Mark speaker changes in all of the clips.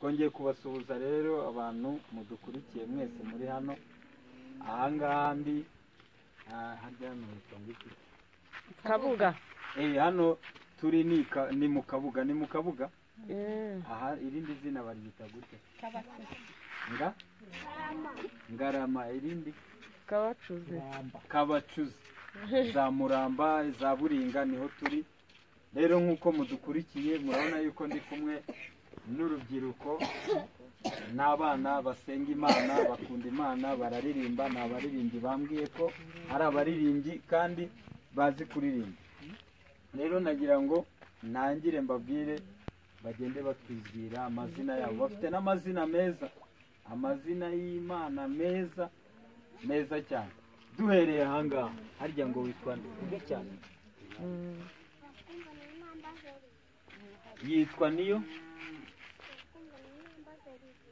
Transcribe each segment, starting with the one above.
Speaker 1: Twongeye kubasuhuza rero abantu mudukurikiye mwese muri hano. Ahangaha ndi harya hano hitwa ngo iki?
Speaker 2: Kabuga.
Speaker 1: Hano turi ni mu Kabuga, ni mu Kabuga. Aha irindi zina baryita gute? Nga? Ngarama. Irindi?
Speaker 2: Kabacuzi.
Speaker 1: Kabacuzi. Za Muramba, za Buringa niho turi. Rero nkuko mudukurikiye murabona yuko ndi kumwe n'urubyiruko n'abana basenga Imana, bakunda Imana, bararirimba. Ni abaririmbyi, bambwiye ko ari abaririmbyi kandi bazi kuririmba. Rero nagira ngo ntangire mbabwire bagende batwibwira amazina yabo. Bafite n'amazina meza, amazina y'Imana meza meza cyane. Duhereye ahangaha, harya ngo witwa nde? Vuga cyane. Yitwa niyo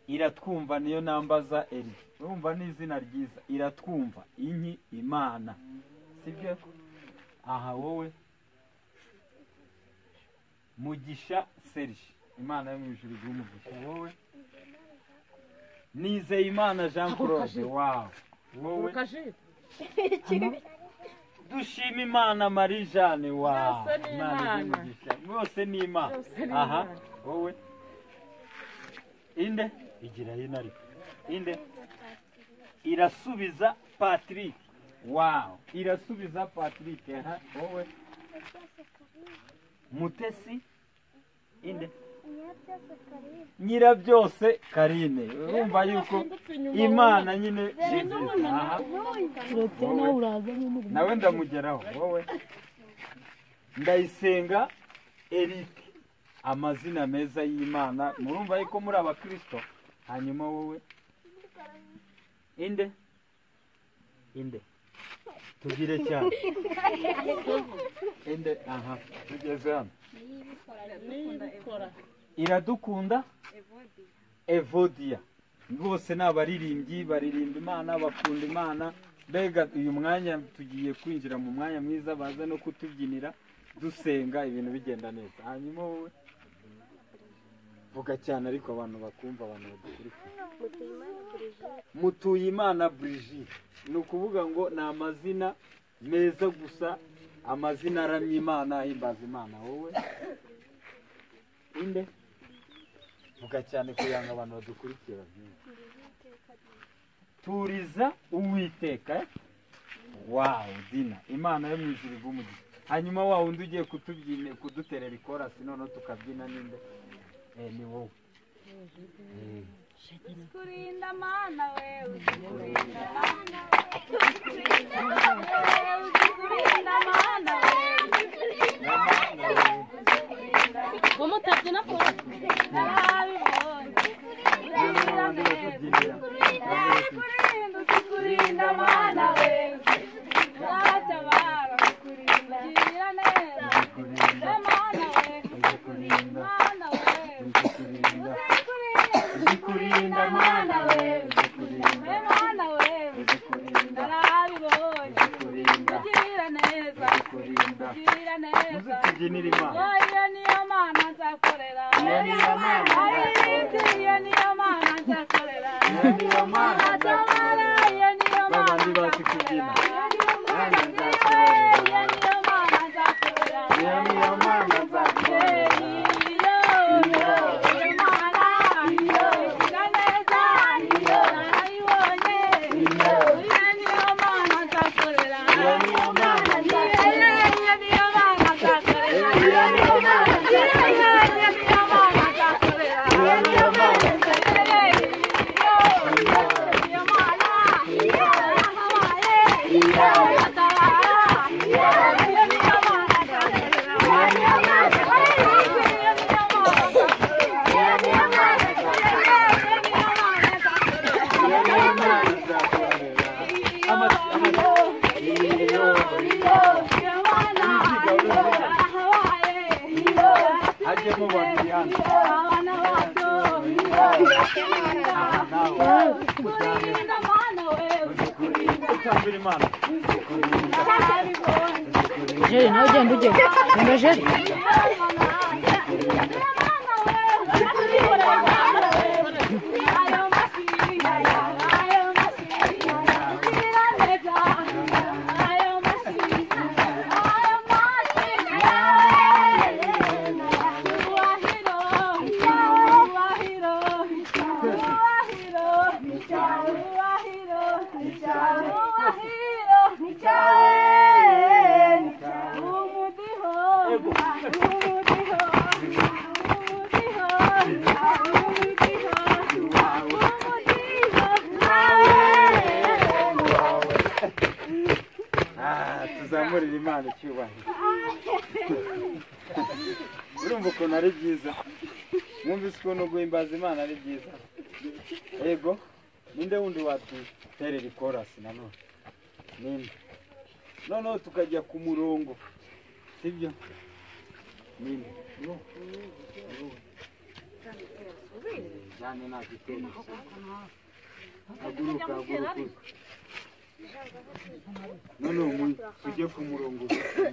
Speaker 1: Iratwumva, niyo nambaza Eri. Urumva ni izina ryiza, Iratwumva, inki Imana, sibyo? Aha wowe Mugisha Serge, Imana yo mu ijuru iguhe umugisha. Wowe Nizeyimana Jean Claude, wow. Wowe Dushima Imana Marie Jeanne, wow. Imana iguhe umugisha, bose ni Imana. Aha wowe inde igira hino ariko inde Irasubiza Patrick, wow. Irasubiza Patrick. Aha wowe Mutesi inde Nyirabyose Karine. Urumva yuko Imana nyine. Aha nawe ndamugeraho. Wowe Ndayisenga Eric, amazina meza y'Imana. Murumva yuko muri abakristo. Hanyuma wowe inde inde tugire cyane inde. Aha tugeze hano. Iradukunda Evodia. Bose ni abaririmbyi, baririmba Imana, bakunda Imana. Mbega uyu mwanya tugiye kwinjira mu mwanya mwiza, baza no kutubyinira dusenga, ibintu bigenda neza. Hanyuma wowe vuga cyane ariko abantu bakumva, abantu badukurikiye. Mutuyimana Brigitte. Ni ukuvuga ngo ni amazina meza gusa, amazina aramya Imana, ahimbaza Imana. Wowe inde vuga cyane kugira ngo abantu badukurikiye babyumve. Turiza Uwiteka. Wow, Dina, Imana yo mu ijuru iguhe umugisha. Hanyuma wa wundi ugiye kutubyina, kuduterera ikorasi noneho tukabyina ninde? Ni wowe.
Speaker 3: Uzikurinda Mana we, uzikurinda Mana we, uzikurinda Mana we,
Speaker 2: Mutabyina ko
Speaker 3: narabibonye. Uzikurinda Mana we, uratabara, uzikurinda, ugirira neza, Mana we, Mana we, uzikurinda Mana we, Mana we, narabibonye, ugirira neza, ugirira neza.
Speaker 1: Tubyinire Imana.
Speaker 3: Iyo niyo Mana nzakorera, iyo niyo Mana nzakorera,
Speaker 1: Iyo niyo Mana nzakorera.
Speaker 3: iyo niyo Mana
Speaker 1: Babandi bazi kubyina.
Speaker 3: iyo niyo Mana nzakorera,
Speaker 1: Iyo niyo Mana nzakorera.
Speaker 3: Iyo Mana igira neza, narayibonye, iyo niyo Mana nzakorera,
Speaker 1: Iyo niyo Mana nzakorera.
Speaker 3: iyo niyo Mana nzakorera,
Speaker 1: Iyo niyo Mana
Speaker 3: iyo niyo Mana nzakorera.
Speaker 1: Iyo niyo Mana Iyo niyo Mana nzakorera. Hajyemo babiri hano. Aha nawe. Utambira Imana.
Speaker 2: Jeri nawe ugenda ugenda. Genda Jeri.
Speaker 3: Mana we,
Speaker 1: Tuzamurire Imana icyubahiro. Urumva ukuntu ari byiza? Mwumvise ukuntu guhimbaza Imana ari byiza? Yego, ninde wundi watuterera ikorasi nanone? Ninde? Noneho tukajya ku murongo, sibyo? Ninde? Jane nagitera. Haguruka, haguruka. Noneho tujye ku murongo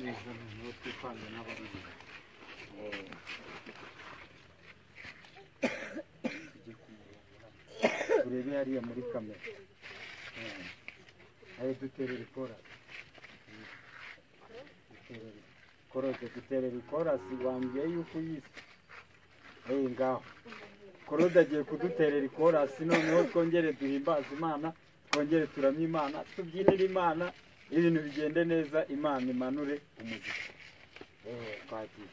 Speaker 1: neza, noneho twipange n'abaririmba. Tujye ku murongo, turebe hariya muri kamera. Ayo duterera ikorasi. Korose duterera ikorasi, wambwiye yuko uyise. Ngaho Korode agiye kuduterera ikorasi, noneho twongere duhimbaze Imana, twongere turamye Imana, tubyinire Imana, ibintu bigende neza, Imana imanure umugisha. Twagiye.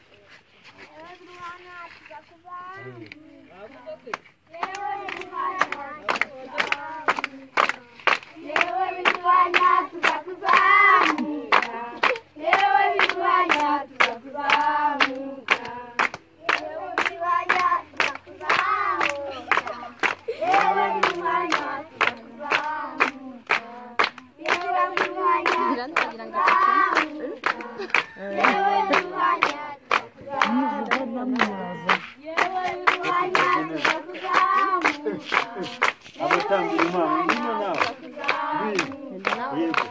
Speaker 1: Abatambira Imana ngwino nawe. Yego.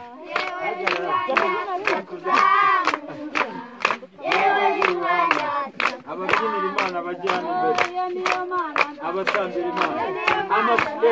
Speaker 1: Ababyinira Imana bajya hano imbere. Abatambira Imana. Amashyi.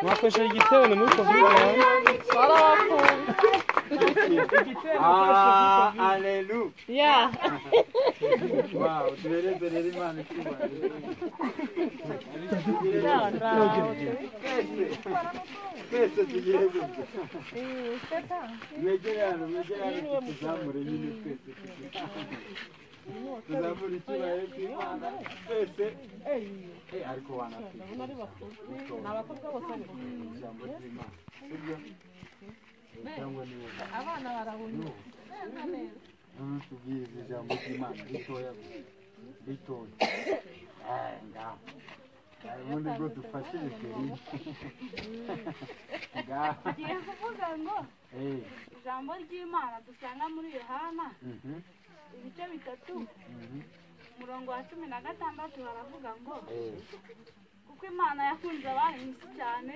Speaker 4: Mwakoresheje igiterane muri Covid.
Speaker 1: Haleluya. Wow, duhereze rero Imana icyubahiro. Twese tugire gutya. Mwegere hano, mwegere hano, tuzamure nyine twese. Tuzamure icyubahiro cy'Imana twese. Ariko wanatwiga.
Speaker 2: Ni abakobwa bose.
Speaker 1: Ijambo ry'Imana. Sibyo? Cyangwa ni wowe?
Speaker 2: Abana barahunye.
Speaker 1: Tubwirize ijambo ry'Imana ritoya gusa. Ritoya. Ngaho. Ubundi bwo dufashirijwe rimwe. Ngaho.
Speaker 3: Ngiye kuvuga ngo ijambo ry'Imana dusanga muri Yohana ibice 3 umurongo wa 16 haravuga ngo kuko Imana yakunze abari mu isi cyane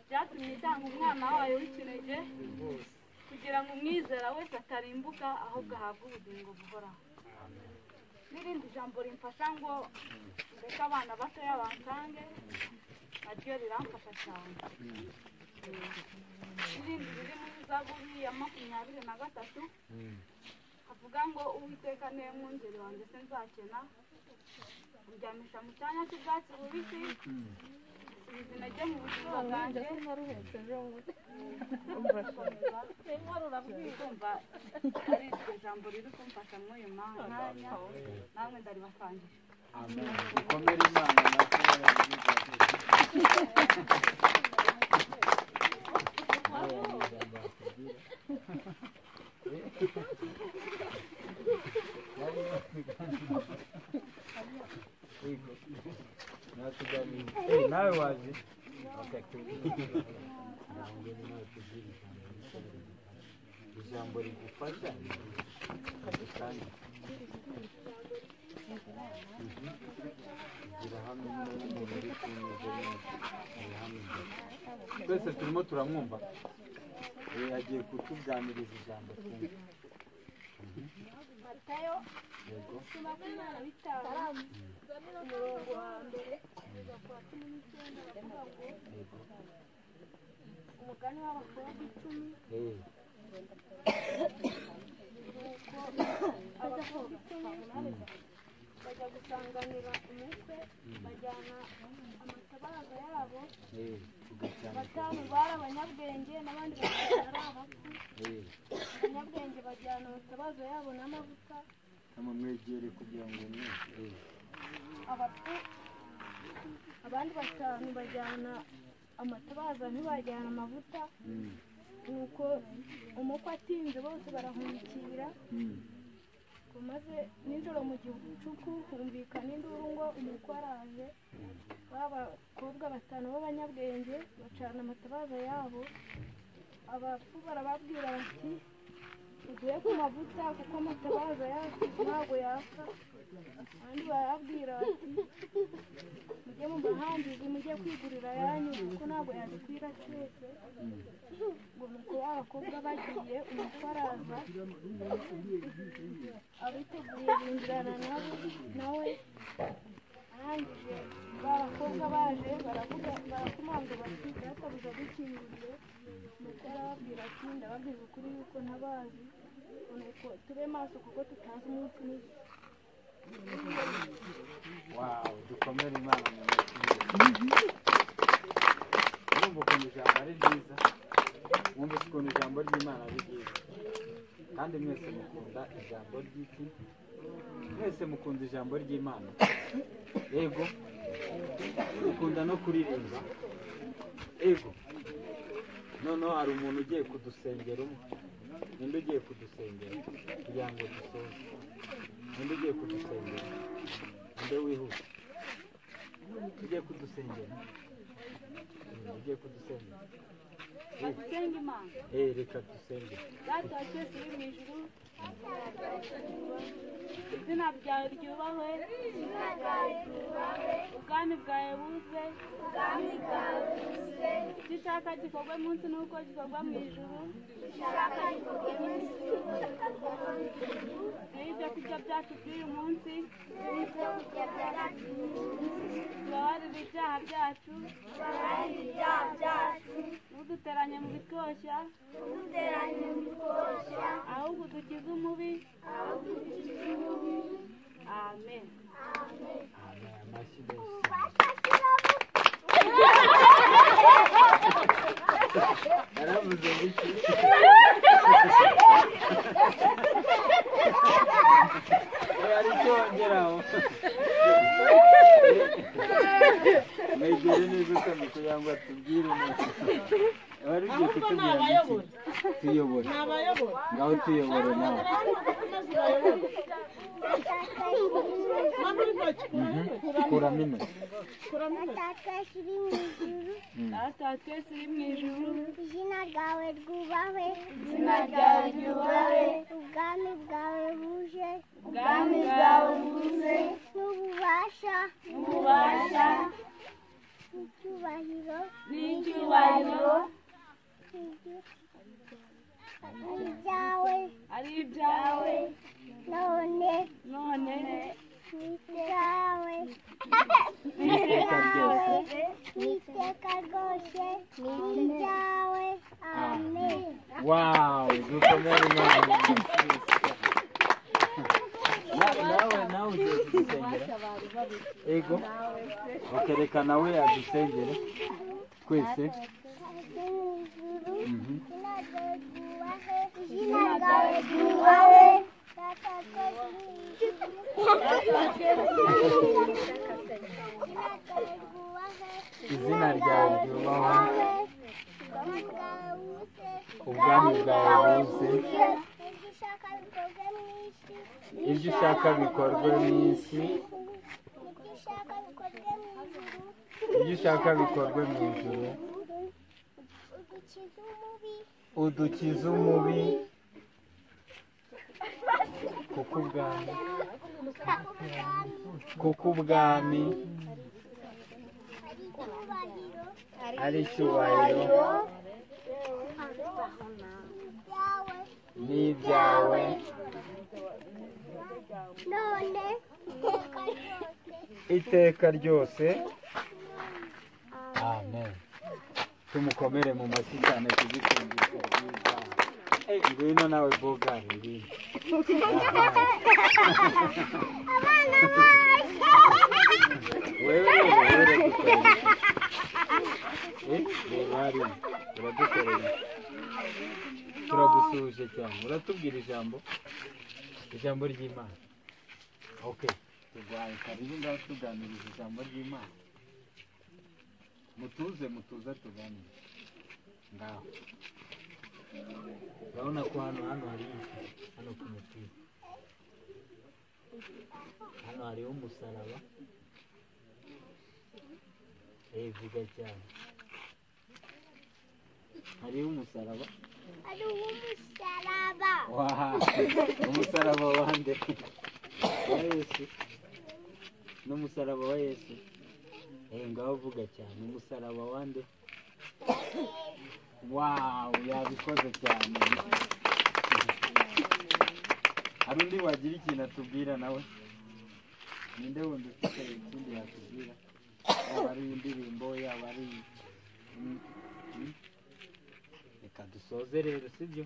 Speaker 3: byatumye itanga umwana wayo w'ikinege kugira ngo umwizera wese atarimbuka ahubwo ahabwe ubugingo buhoraho. N'irindi jambo rimfasha ngo ndeke abana batoya bansange naryo riramfasha cyane. N'irindi riri muri Zaburi ya 23 avuga ngo Uwiteka niwe mwungeri wanjye sinzakena, undyamisha mu cyanya cy'ubwatsi bubisi, nsubiza intege mu bugingo bwanjye. Kumva ari iryo jambo riri kumfasha muri uyu mwanya, namwe ndaribasangije.
Speaker 1: Amen. Dukomere Imana natwe. watubwira? Nawe waje ijambo rigufasha rusange gira hamwe n'umuntu uri kumeze neza twese turimo turamwumva agiye kutuganiriza ijambo twumva.
Speaker 3: Matayo 25 umurongo wa 1 kugeza ku wa 19 baravuga ngo umugani w'abakobwa 10. Nuko abakobwa 10 bajya gusanganira umukwe, bajyana amatabaza yabo. 5 bari abanyabwenge n'abandi 5 ari abapfu. Abanyabwenge bajyana amatabaza yabo n'amavuta.
Speaker 1: Amamwegere kugira ngo mwese.
Speaker 3: Abapfu abandi 5 bajyana amatabaza ntibajyana amavuta. Nuko umukwe atinze bose barahumukira. Maze nijoro mu gicuku humvikana induru ngo umukwe araje. B'abakobwa 5 b'abanyabwenge bacana amatabaza yabo. Abapfu barababwira bati uduhe ku mavuta kuko amatabaza yacu ntabwo yaka. Abandi barababwira bati mujye mu mahangizi mujye kwigurira ayanyu kuko ntabwo yadukwira twese. Ngo nuko abakobwa bagiye umukwe araza, abiteguye binjirana nawe. Arangije abakobwa baje baravuga barakomanga bati databuja dukinguriye. Nuko arababwira ati ndababwira ukuri yuko ntabazi. Nuko tube maso kuko tutazi umunsi n'igihe.
Speaker 1: Wow, dukomere Imana mu mashyi. Urumva ukuntu ijambo ari ryiza, mwumva ukuntu ijambo ry'Imana ari ryiza, kandi mwese mukunda ijambo ry'iki? Mwese mukunda ijambo ry'Imana? Yego. Mukunda no kuririmba? Yego. Noneho hari umuntu ugiye kudusengera umwe. Ninde ugiye kudusengera kugira ngo dusoze? Ninde ugiye kudusengera? Ninde wihuse ugiye kudusengera? Ugiye kudusengera?
Speaker 3: Basenga Imana.
Speaker 1: Reka dusenge.
Speaker 3: Data wa twese uri mu ijuru, izina ryawe ryubahwe, ubwami bwawe buze, icyo ushaka gikorwe munsi n'uko gikorwa mu ijuru. Ibyo kurya byacu by'uyu munsi, tubabarire ibyaha byacu, ntuduteranye mu bitwoshya, ahubwo udukize umubi. Amen.
Speaker 1: Yaravuze ngo iki? Ari cyongeraho. Mwegere neza usome kugira ngo atubwire neza. Wari ugiye kutubwira iki? Tuyobore. Ngaho tuyobore nawe. Kuramo intoki.
Speaker 3: Data wa twese uri mu ijuru,
Speaker 5: izina ryawe ryubahwe,
Speaker 3: izina ryawe ryubahwe,
Speaker 5: ubwami bwawe buje,
Speaker 3: ubwami bwawe buze,
Speaker 5: n'ububasha,
Speaker 3: n'ububasha,
Speaker 5: n'icyubahiro,
Speaker 3: n'icyubahiro,
Speaker 5: ibyawe,
Speaker 3: ari ibyawe,
Speaker 5: none,
Speaker 3: none,
Speaker 5: n'ibyawe, n'iteka rwose, n'ibyawe. Amen.
Speaker 1: Wow, dukomere Imana. Nawe ugiye kudusengera? Ego. Reka nawe adusengere twese.
Speaker 5: Izina ryawe ryubahwe,
Speaker 1: izina ryawe ryubahwe, Ubwami bwawe buze. Ibyo ushaka bikorwe mu isi. Ibyo ushaka bikorwe mu ijuru. Udukize umubi. Kuko ubwami ari icyubahiro n'ibyawe iteka ryose. Amen. Tumukomere mu mashyi cyane kugisengesho ryiza. Ngwino nawe bogari, ngwino. Wewe uradukorera. Turagusuhuje cyane. Uratubwira ijambo ry'Imana. Okay, tugaye karibu ngaho tuganiriza ijambo ry'Imana. Mutuze tuganire. Ngaho. Urabona ko hano hari hano ku mupira. Hano hariho umusaraba. Vuga cyane. Hariho umusaraba.
Speaker 5: Hariho umusaraba.
Speaker 1: Wow. Umusaraba wande? Wa Yesu. N'umusaraba wa Yesu. Ngaho vuga cyane. Umusaraba wande? Wow, yabikoze cyane. Hari undi wagira ikintu atubwira nawe? Ninde wundi ufite ikindi yatubwira? Yaba ari indirimbo, yaba ari reka dusoze rero, sibyo?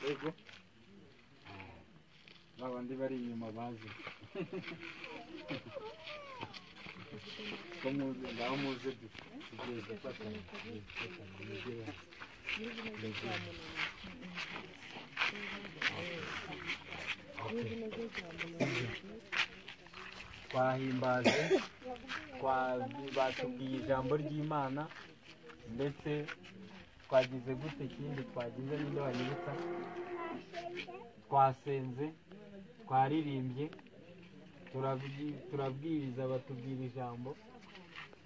Speaker 1: Yego. Babandi bari inyuma bazi. Ko muze, ngaho muze tugiye gufatanya. Twahimbaje, batubwiye ijambo ry'Imana, ndetse twagize gute ikindi twagize n'ibyo banyibutsa, twasenze, twaririmbye, turabwiriza, batubwira ijambo.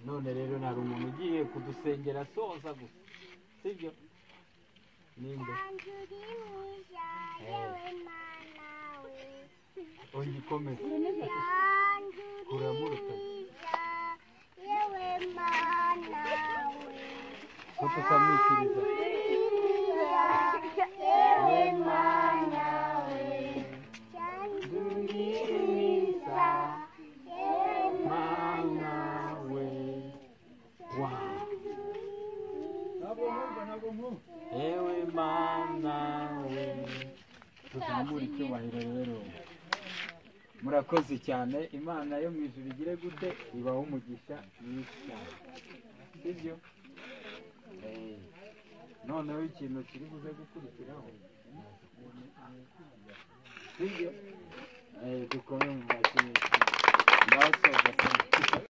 Speaker 1: None rero nari umuntu ugiye kudusengera asoza gusa, sibyo? Ninde? Ongikomeze kuramuruta ko tutamwikiriza. Ewe Mana we, tuzamure icyubahiro rero. Murakoze cyane. Imana yo mu ijuru igire gute? Ibaho umugisha mwinshi cyane, sibyo? Noneho ikintu kiri buze gukurikiraho, sibyo? Dukome mu mashyi. Ngaho soza.